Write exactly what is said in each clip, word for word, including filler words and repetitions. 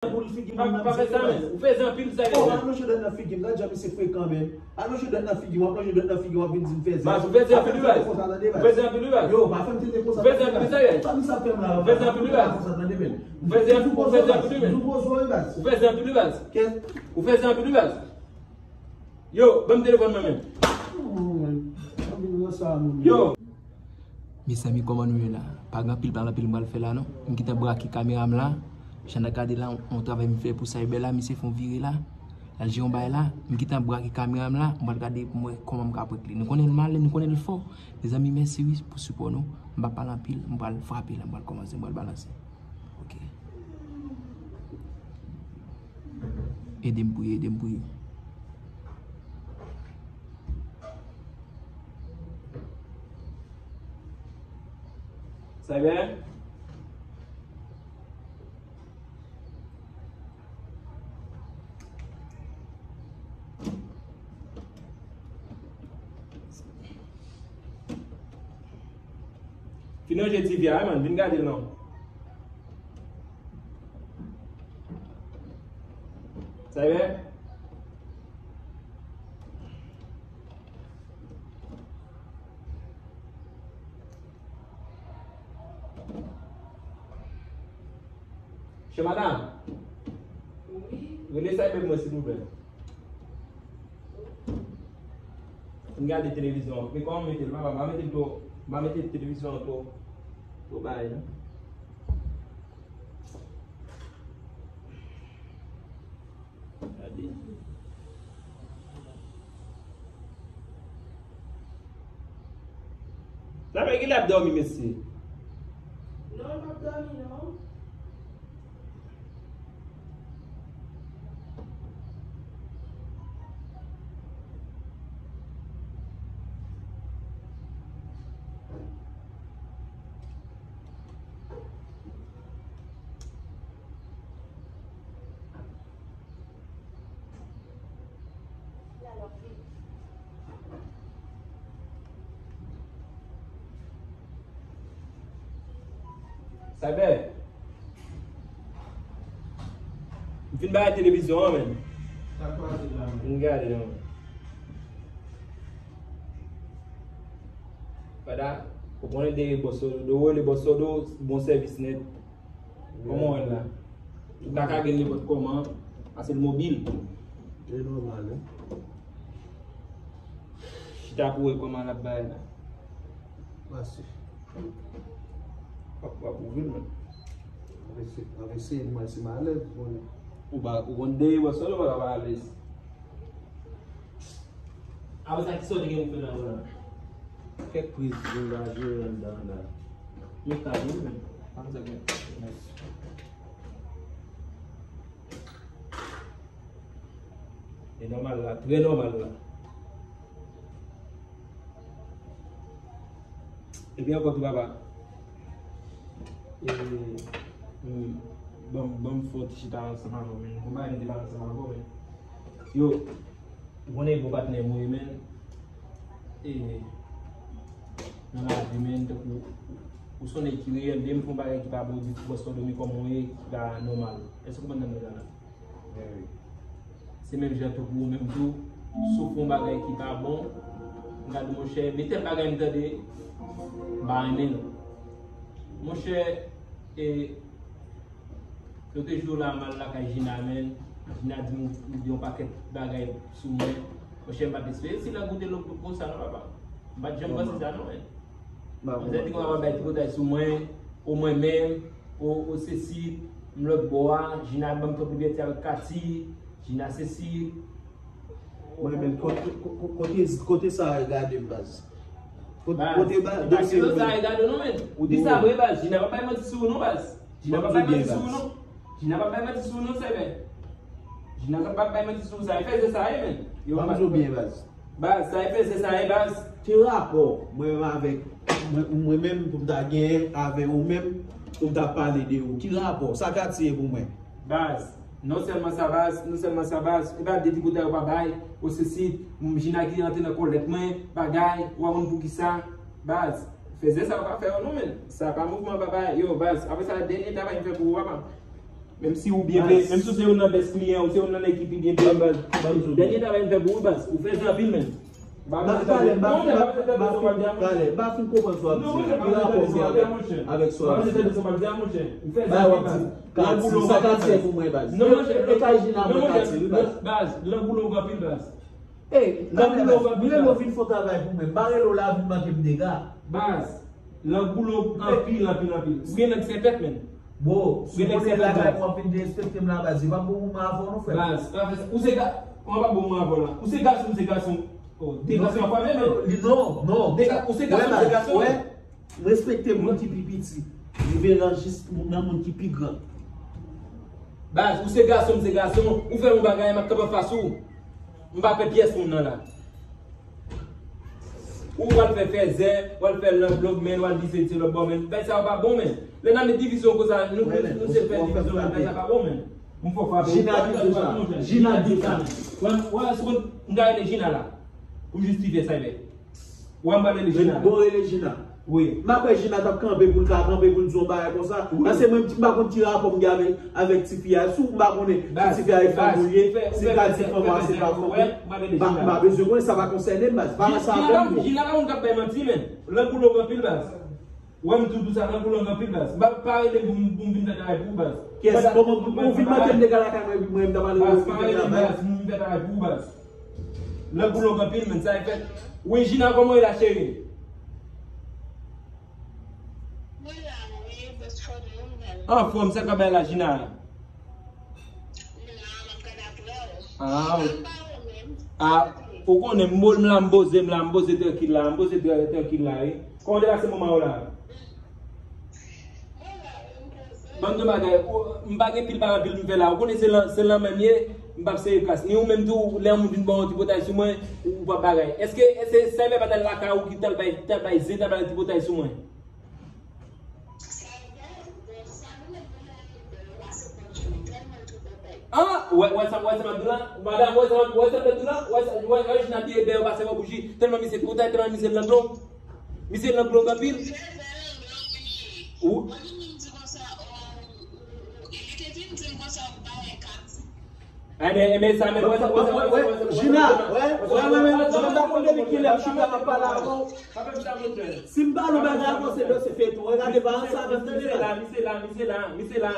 Boul figi moun nan, pa fè sa, men. Ou fèzè anpil, sa. Oh, alonje dwèt nan figi m, gad jan misye frekan, men. Alonje dwèt nan figi m, w ap lonje dwèt nan figi m, w ap vin di m fèzè. Baz, ou fèzè anpil, wi, baz. Ou fèzè anpil, wi, baz. Yo, pa fè m tete konsa, tande, baz. Ou fèzè anpil, wi, baz. Ou fèzè anpil, wi, baz. Ou fèzè anpil, wi, baz. Ou fèzè anpil, wi, baz. Yo, ban m telefòn mwen menm. Yo. Mezanmi, kòman nou ye la? Pa gen anpil pale anpil m pral fè la, non. M gentan brake kamera m la. Jan n ap gade la, yon travay m fè pou Cyber la, misye fè yon vire la. L al jere yon bagay la. M gentan brake kamera m la, m pral gade pou m wè kòman m ka prank li. Nou konnen l malè, nou konnen l fò. Mezanmi, mèsi wi pou sipò nou. M p ap pale anpil, m pral frape la, m pral kòmanse, m pral balanse. Ok. Ede m priye, ede m priye. Cyber? Fin ranje T V a, wi, man. Vin gade l non. Cyber? Chè madanm. Wi. Rele Cyber pou mwen, silvouplè. M gade televizyon an. Men kòman m mete l, papa? M pa mete l twò, m pa mete televizyon an twò, twò bay, non. Gade. Sa fè ki l ap dòmi, mesye? Non, l p ap dòmi, non. Cyber. M fin bay televizyon an, men. Sa k pase la, men? M gade non. Fada, ou konnen dèyè Bòs Sodo, ou rele Bòs Sodo, bon sèvis nèt. Kòman w wè l la? Ou ka ka gen nenpòt kòman, paske l mobil. E nòmal, wi. Chita pou wè kòman l ap bay la. Pase. W ap, w ap ouvri l, men. Anvèse, anvèse, mwen se malèz, bon. Ou pa, ou konn dèyè Bòs Sodo, ou pa ka pa alèz. Apre sa, kisa w te gen pou fè nan wola? Kèk priz pou m ta jere anndan an la. Yo ka jere, men. Pa gen sa k gen. Mèsi. E nòmal la, trè nòmal la. Epi ankò tou, papa. E, mm, ban m, ban m fè yon ti chita ansanm avè w, men. Gon bagay m te pale ansanm avè w, men. Yo, ou konnen bon patnè m ou ye, men. E, nan lavi, men, tankou ou se yon nèg ki reyèl, depi m fè yon bagay ki pa bon, ou di Bòs Sodo, men kòman w ye, ki pa nòmal. Èske w konprann sa m vle di la? Se menm jan tou pou ou menm tou, si w fè yon bagay ki pa bon, m ka di w, monchè, men tèl bagay m tande, m pa renmen l. Monchè, e, lòt jou la, m al lakay Gina, men, Gina di m, di yon pakèt bagay sou mwen. Monchè, m pa t espere si l ap goute lòt bout konsa non, papa. M pa t janm panse sa non, men. Manzè te konn ap bay tripotay sou mwen, ou mwen menm, ou, ou sesi, m lòt bò a, Gina ban m twòp libète avèk Katy, Gina sesi. Mwen menm, kote, kote, kote sa a gade m, baz? Kote, kote ba, dosye sa a gade w non, men. Ou di sa vre, baz. Gina pa bay manti sou ou non, baz. Gina pa bay manti sou ou non. Gina pa bay manti sou ou non, sèvè. Gina pa bay manti sou ou, sa e fèzè sa ye, men. Yo, ban m di w byen, baz. Baz, sa e fèzè sa ye, baz. Ki rapò mwen menm avèk, mwen, mwen menm pou m ta genyen avè ou menm, pou m ta pale de ou? Ki rapò? Sa Katy ye pou mwen? Baz, non sèlman sa, baz, non sèlman sa, baz, e pa de ti kote yo pa bay, ou sesi, m, Gina ki rantre nan kòlèt mwen, bagay, ou pa konn poukisa, baz, fèzè sa yo pa fè yo non, men. Sa pa mouvman, papa, yo, baz, apre sa, dènye travay m fè pou ou, papa. Menm si ou byen peye, menm si ou se youn nan best kliyan, ou se youn nan nèg ki pi byen peye, baz. Dènye travay m fè pou ou, baz. Ou fè zen anpil, menm. Ba, talè, ba, talè, ba fin konprann sa w ap di. Ki rapò m gen avèk, avèk sa w ap di? Ba, w ap di, Kati, sa Kati fè pou mwen, baz. E, e kay Jina mwen Kati, wi, baz. Baz, lan boule ou gen anpil, baz. Ey, lan boule ou gen anpil, baz. Mwen rele w vin fè travay pou mwen. M pa rele w la vin manke m dega. Baz, lan boule ou anpil, anpil, anpil. Ou gen nèg sèt tèt, menm. Bro, si w konnen lakay mwen w ap vin derespekte m la, baz, li p ap bon moman avè w non, frè. Baz, pa fè sa. Ou se ga-, kòman pa bon moman avè w la? Ou se gason, m se gason. Oh, de gason anfòm, menm. Non, non. De ga-, ou se gason, m se gason. Wè, m respekte moun ki pi piti. Reverans jis nan moun ki pi gran. Baz, ou se gason, m se gason. Ou fè yon bagay, m ap kanpe anfas ou. M pa pè pyès moun nan la. Ou pral fè fèzè, w al fè lòt, lòt men, w al di se, se lòt bò men. Bagay sa yo pa bon men. Lè n ap met divizyon konsa, nou, nou se fè divizyon, bagay sa pa bon men. M fò frape. Jina di sa. Jina di sa. Wè, wè, si m ta rele Jina la. Pou jistifye sa, men. Wè, m pral rele Jina. Bon, rele Jina. Wi. M ap wè Jina t ap kanpe pou l ka kanpe pou l di yon bagay konsa. Wi. Paske mwen, m pa konn ki rapò m gen avèk, avèk tifi a. Si w pa konnen si tifi a e fanm ou ye, si Kati fanm ou a, se pa fanm ou. M pa bezwen konnen, sa pa konsène m, baz. Pa nan sa avè m. Jina pa moun k ap bay manti, men. Lan boule ou gen anpil, baz. Wè, m tou di w sa, lan boule ou gen anpil, baz. M pa, pa rele pou m, pou m vin fè travay pou ou, baz. Kiyès? Kòman pou, pou w vin manke m dega lakay mwen, epi mwen, m ta pale pou w vin fè travay? Baz, m vin fè travay pou ou, baz. Lan boule ou gen anpil, men, sa e fèt. Wi, Jina, kòman w ye la, cheri? Mwen la, wi, best friend mwen menm. Anfòm, sa k ap bay la, Jina? Mwen la, m ap gade apre w. Ah, m pa renmen. Ah, ou konnen, m bo-, m la, m poze, m la, m poze trankil la, m poze tra-, trankil la, wi. Kòman w te pase moman w la? Mwen la, wi, m poze. Ban m di w bagay, ou, m pa gen pil bagay anpil m fè la. Ou konnen se lan, se lanmè m ye, m p ap serye kras. Ni ou menm tou, lè yon moun vin ba w yon ti potay sou mwen, ou, ou p ap bagay. Èske, èske sa fè pa t al lakay ou ki t al bay, t al bay zen, t al bay yon ti potay sou mwen? Ah, wè, wè sa, wè sa m ap di w la? Madanm, wè sa, wè sa m ap di w la? Wè sa, wè, wè, Jina te bèl pase wè bouji. Tèlman misye koutay, tèlman misye langlong. Misye langlong anpil. Ou? Enben, enben, sa menm, wè sa, wè sa, wè sa, wè sa, wè sa, Jina, wè, wè, wè, wè, mwen pa konn depi kilè m chita m ap pale avè w. Si m pale yon bagay avè w, se dosye feyton. Regade, pa ansanm, tande la. Misye la, misye la, misye la, misye la.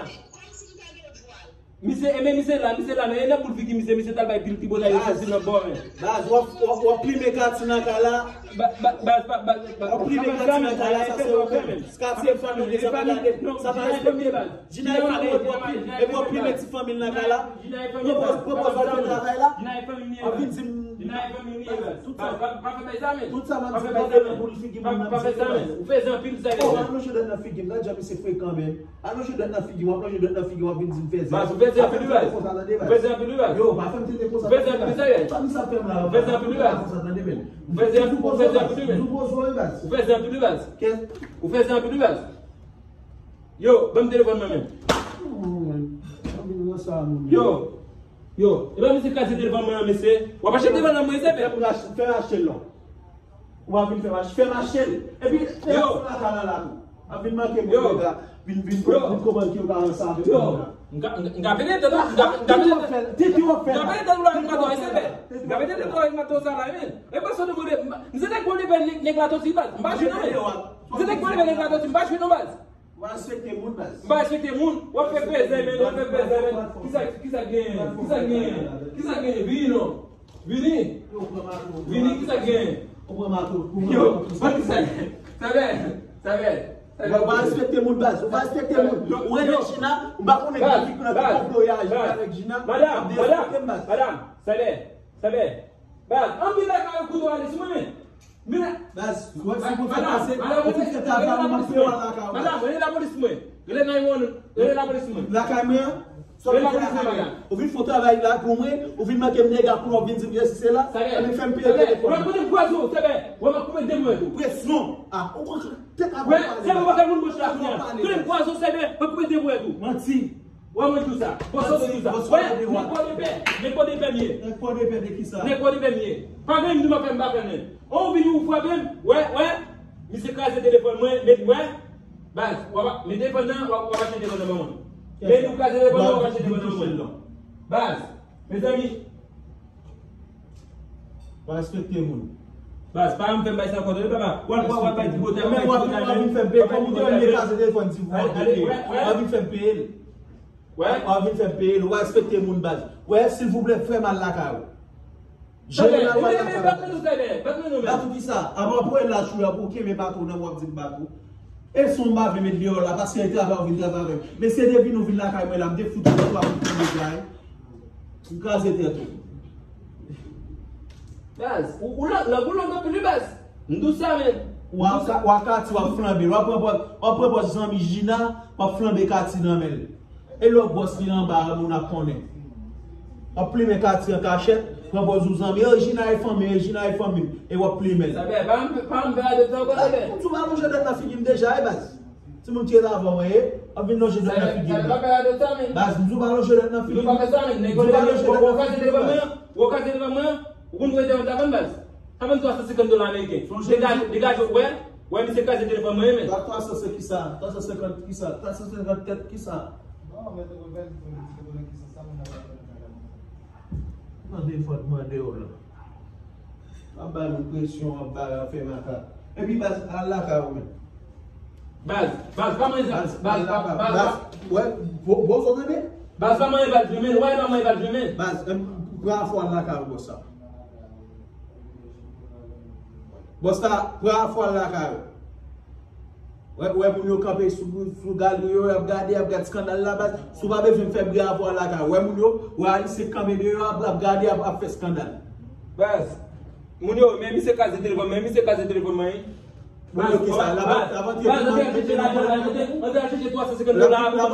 Misye, enben, misye la, misye la, men e nan boul figi misye, misye t al bay pil ti potay yo fasil nan bò, men. Baz, w ap, w ap, w ap plimen Kati nan kay la. Ba, ba, baz, ba, baz, baz. W ap plimen Kati nan kay la, sa se ou menm. Kati e fanmi w, sa pa gade, sa pa respekte. Jina e fanmi w, epi w ap plimen, epi w ap plimen ti fanmi l nan kay la. Pran pòz, pran pòz w al fè travay la. W ap vin di m. Tout sa, tout sa m ap di w pa nan boul figi moun nan, misye. Ou fèzè anpil, sa. Oh, w ap lonje dwèt nan figi m, gad jan misye frekan, men. Al lonje dwèt nan figi m, w ap lonje dwèt nan figi m, w ap vin di m fèzè. Baz, ou fèzè anpil, wi, baz. Ou fèzè anpil, wi, baz. Yo, pa fè m tete konsa. Ou fèzè anpil, wi, serye. Sa misye ap fè m la, ou fèzè anpil, wi, baz. Ou fèzè anpil, wi, baz. Ou fèzè anpil, wi, baz. Ou fèzè anpil, wi, baz. Yo, ban m telefòn mwen menm. Yo, yo, e pa misye kraze telefòn mwen an, mesye. W ap achte telefòn nan mwen, se fè. Fè m achte l non. Ou pa vin fè mache, fè mache l. Epi, yo, sou lakay la la tou. Ap vin manke moun nèg la. Vin, vin, vin konprann ke yo pa ansanm avèk moun la. M ka, m ka, m ka pete tèt ou, m ka, m ka pete tèt ou. Tete w ap fè la. M ka pete tèt ou la, m ka tèt ou, S P. M ka pete tèt ou la, m ka tèt ou sa la, men. E pa sa w te mande, m se te gwo nèg la toti, baz. M pa jwe non, men. M se te gwo nèg la toti, m pa jwe non, baz. Ou pa respekte moun, baz. M pa respekte moun. W ap fè fèzè, men, w ap fè fèzè, men. Kisa, kisa k genyen? Kisa k genyen? Kisa k genyen? Vini non. Vini. Vini, kisa k genyen? Ou pran mato. Yo, ban kisa k genyen? Sa vè. Sa vè. Ou pa respekte moun, baz. Ou pa respekte moun. Ou rele Jina, ou pa konnen ki nan ki konplo y aji avèk Jina. Madam, madam, madam. Sa vè. Sa vè. Baz, anpil bagay yo koute w ale sou mwen, men. Baz, ou wè si pou fè pase, ou fin fè travay, ou manke w al lakay ou. Madam, rele lapolis mwen. Rele nine one one, rele lapolis mwen. Lakay mwen an? Sa w vin fè lakay mwen? Ou vin fè yon travay la pou mwen, ou vin manke m nèg la pou w vin di m se la, epi fè m peye telefòn. Wè, kote m kwaze w, sèvè. Wè, m ap koupe de bwè tou. Presyon. Ah, ou konn tèt a pale. Wè, sèvè, w pa fè moun bouch la kounye a. Kote m kwaze w, sèvè, m ap koupe de bwè tou. Manti. Wè, mwen di w sa. Bòs, mwen di w sa. Wè, nèg Pòdepè, nèg Pòdepè m ye. Nèg Pòdepè de kisa? Nèg Pòdepè m ye. Pa gen m di m ap fè, m pa fè, men. Ou vini, ou frape m. Wè, wè. Misye kraze telefòn mwen, met, wè. Baz, w ap, men telefòn nan, w ap, w ap achte telefòn nan ban mwen. Men nou kraze telefòn nan, w ap achte telefòn nan mwen. Baz, mezanmi. Pa respekte moun. Baz, pa janm fè m bay sa ankò, tande, papa. W ap, w ap, w ap bay ti botay, w ap bay ti botay, men w ap vin fè m peye. Kòm ou di w vin kraze telefòn, ti w ap peye. W ap vin fè m peye l. Wè? W ap vin fè m peye l. Ou pa respekte moun, baz. Wè, silvouplè, frè m al lakay ou. Jere la, w al lakay ou. Bat nou, bat nou, bat nou, men. Bat ou kisa? Apa pou el la chou la, pou kenbe bato nan, w ap di m bat ou. E si w pa vle met deyò la, paske e travay ou vin travay avè m. Men se depi nou vin lakay mwen la, m te fout ou twa kout pye degay. M kraze tèt ou. Baz, ou, ou lang, lang ou long anpil wi, baz. M di w sa, men. W ap ka, w ap kati, w ap flanbe. W ap pran pòz, w ap pran pòz zanmi Jina, w ap flanbe kati nan men l. E lè w bòs li anba a, moun ap konnen. W ap plimen kati an kachèt, pran pòz ou zanmi. E Jina e fanmi, e Jina e fanmi. E w ap plimen l. Sa fè, pa m, pa m fè adopsyon ankò, sa fè. Moun sou pa lonje dwèt nan figi m deja, e baz. Timoun ki rete avè w, e, w ap vin lonje dwèt nan figi m. Sa fè adopsyon, men. Baz, m di w pa lonje dwèt nan figi m. Nou pa fè sa, men. Nèg yo pa lonje dwèt nan figi m. Ou ka di devan mwen, ou konn kòman te vann baz. Sa vann twa san senkant dola ameriken. Degaje, degaje, wè, wè, misye kraze telefòn mwen, men. Twa san senkant kisa? Twa san senkant kisa? Twa san senkant tèt kisa? Mande fòt mande yo la. W ap bay moun presyon, w ap bay afè makak. Epi baz, al lakay ou menm. Baz, baz, pa manje, baz, baz, baz, baz, wè, bo-, bozo tande? Baz, pa manje baz, men, wè, pa manje baz, men. Baz, em, pran afè w al lakay ou, bòs la. Bòs la, pran afè w al lakay ou. Wè, wè moun yo kanpe sou, sou galri yo, y ap gade, y ap gade eskandal la, baz. Si w pa bezwen fè bri avè w lakay ou. Wè moun yo, wè Ayisyen kanpe deyò, ap, ap gade, ap, ap fè eskandal. Baz, moun yo, men misye kraze telefòn mwen, men misye kraze telefòn mwen, wi. Moun yo ki sa, la, la, la, antre al chèche twa san senkant dola, antre al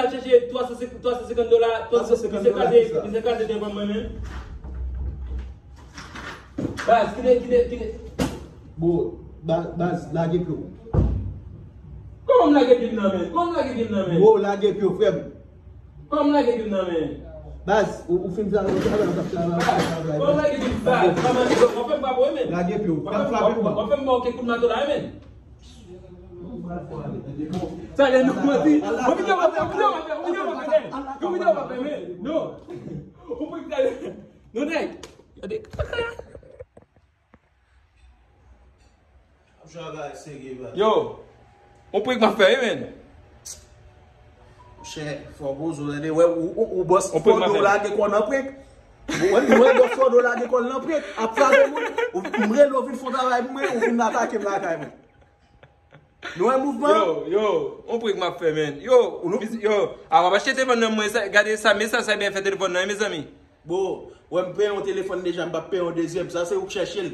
chèche twa san senkant dola, misye kraze, misye kraze telefòn mwen, men. Baz, kite, kite, kite. Bro, ba-, baz, lage pye w. Kòman m lage pye m nan men? Kòman m lage pye m nan men? Bro, lage pye w, frè m. Kòman m lage pye m nan men? Baz, ou, ou fin travay, ou travay, ou travay, ou travay. Kòman m lage pye m, baz? Kòman m lage pye m? W ap fè m pa bon, men. Lage pye w, pa frape m, non. W ap fè m ba w kèk kout mato la, men. Sa lè nou manti. Yon videyo w ap fè, yon videyo w ap fè, yon videyo w ap fè, men. Non. Ou pran talè. Non, nèg. Gade. Yo, yon prank m ap fè, wi, men. Monchè, fò bozo, tande, wè, ou, ou, ou bòs, fò w lage kò w nan prank. Ou wè, ou wè bòs, fò w lage kò w nan prank. Ap frape moun, ou, m rele w vin fè yon travay pou mwen, ou vin atake m lakay mwen. Nou wè mouvman? Yo, yo, yon prank m ap fè, men. Yo, yo, avan m achte telefòn nan mwen, sa, gade sa, mesaj sa byen fè telefòn nan, mezanmi. Bro, wè m peye yon telefòn deja, m p ap peye yon dezyèm. Sa se ou k chèche l.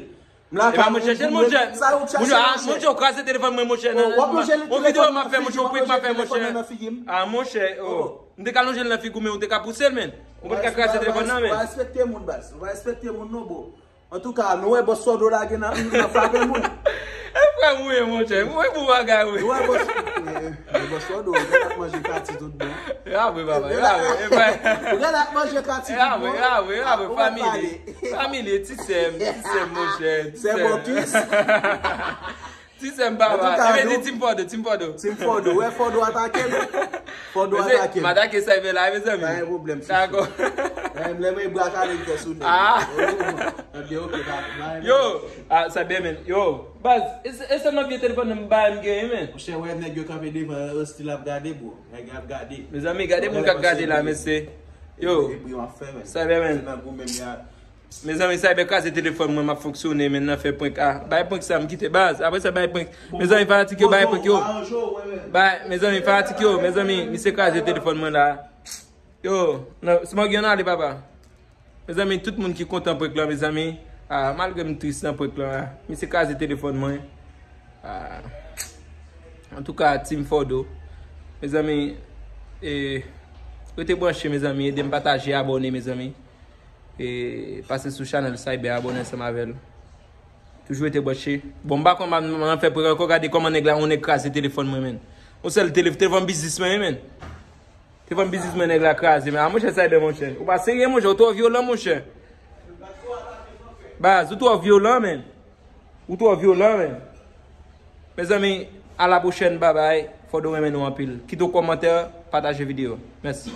M lakay mwen, mwen chèche l, monchè. Sa ou k chèche l, monchè. Monchè, ou kraze telefòn mwen, monchè. Yon videyo m ap fè, monchè, yon prank m ap fè, monchè. Ah, monchè, oh. M te ka lonje l nan figi w, men ou te ka pouse l, men. Ou pa t ka kraze telefòn nan, men. Ou pa respekte moun, baz. Ou pa respekte moun, non, bro. Antouka, nou wè bòs Sòdo lage nan, nan frape moun. E frè m ou ye, monchè. Mwen pou bagay, wi. Nou wè bòs, eh, eh, bòs Sòdo, ou genlè ap manje kati tout bon. Ya vre, papa, ya vre. Ou genlè ap manje kati tout bon. Ya vre, ya vre, ya vre, familye. Familye, ti sè m, ti sè m, monchè, ti sè m. Sè Bòkis. Ti sè m, papa. Antouka, e vle di Team Fòdo, Team Fòdo. Team Fòdo, wè Fòdo atake l. Fòdo atake l. M atake Cyber la, mezanmi. Pa gen pwoblèm, dakò. Lè mwen bra kale l tè sou nèg. Ah. Ok, ok, pa, pa gen pwoblèm. Yo, ah, Cyber, men. Yo, baz, e se, e se nan vye telefòn nan m bay m genyen, men. Monchè, wè nèg yo kanpe devan, yo still ap gade, bro. Nèg yo ap gade. Mezanmi, gade moun k ap gade la, mesye. Yo, Cyber, men. Se nan gou menm ya. Mezanmi, Cyber kraze telefòn mwen, m ap fonksyone, men nan fè prank. Ah, bay prank sa, m kite baz. Apre sa, bay prank. Mezanmi, fanatik yo, bay prank yo. Bay, mezanmi, fanatik yo, mezanmi, misye kraze telefòn mwen la. Yo, nan, Smoggy, ann ale, papa. Mezanmi, tout moun ki kontan prank lan, mezanmi. Ah, malgre m tris nan prank lan, ah, misye kraze telefòn mwen. Ah. Antouka, Team Fòdo. Mezanmi, eh, rete branche, mezanmi. Ede m pataje, abòne, mezanmi. E pase sou chanèl Cyber, abòne ansanm avè l. Toujou rete branche. Bon, m pa konn, m, m, m fè prank ankò, gade kòman nèg la, yon nèg kraze telefòn mwen, men. Yon sèl telef-, telefòn biznis mwen, men. Telefòn biznis mwen, nèg la kraze, men. Ah, monchè, Cyber, monchè. Ou pa serye, monchè, ou twò vyolan, monchè. Baz, ou twò vyolan, men. Ou twò vyolan, men. Mezanmi, a la pwochèn, babay. Fodou renmen nou anpil. Kite yon kòmantè, pataje videyo. Mèsi.